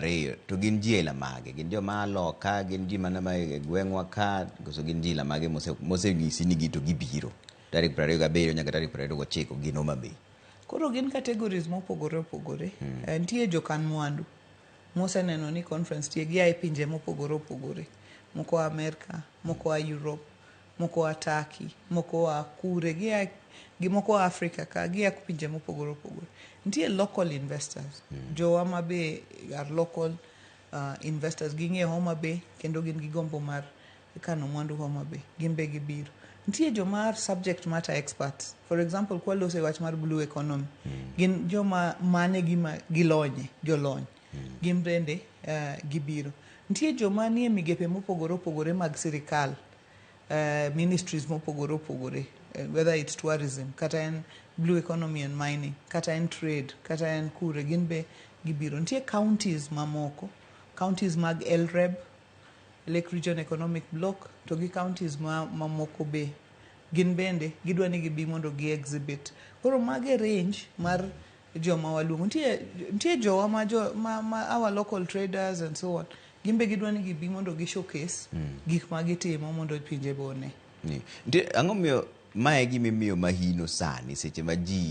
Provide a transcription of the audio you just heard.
20 to gin ji aila mage? Gin joma a loka, gin ji mana ma e gweng'wa ka, koso gin ji aila mage mosenyisi ni gi to gibiro tarik 27 nyaka tarik 29 gin Homa Bay? Koro gin categories mopogore opogore. Nitie jokan mwandu moseneno ni conference tie gia e pinje mopogore opogore. Moko a Amerka, moko a Europe, moko a Turkey, moko a kure, gia gi moko a Africa ka, gia pinje mopogore opogore. Nitie local investors. Jowa ma be are local investors ging'eyo Homa Bay kendo gin gi gombo mar kano mwandu Homa Bay, gin be gibiro. Nitie joma are subject matter experts. For example, kwaloso e wach mar blue economy, gin joma mane gima gilonye, jolony. Gin bende gibiro. Nitie joma nie migepe mopogore opogore mag sirikal, ministries mopogore opogore, whether it's tourism, kata en blue economy and mining, kata en trade, kata en kure, gin be gibiro. Nitie counties mamoko, counties mag LREB, Lake Region Economic Bloc, to gi counties ma mamoko be gin bende gidwa ni gibi mondo gi exhibit. Koro mage range mar joma waluongo. Nitie jowa ma our local traders and so on, gin be gidwa ni gibi mondo gi showcase gik ma gitimo mondo pinje be one. Nitie ang'o miyo mae gima imiyo mahino sani seche ma ji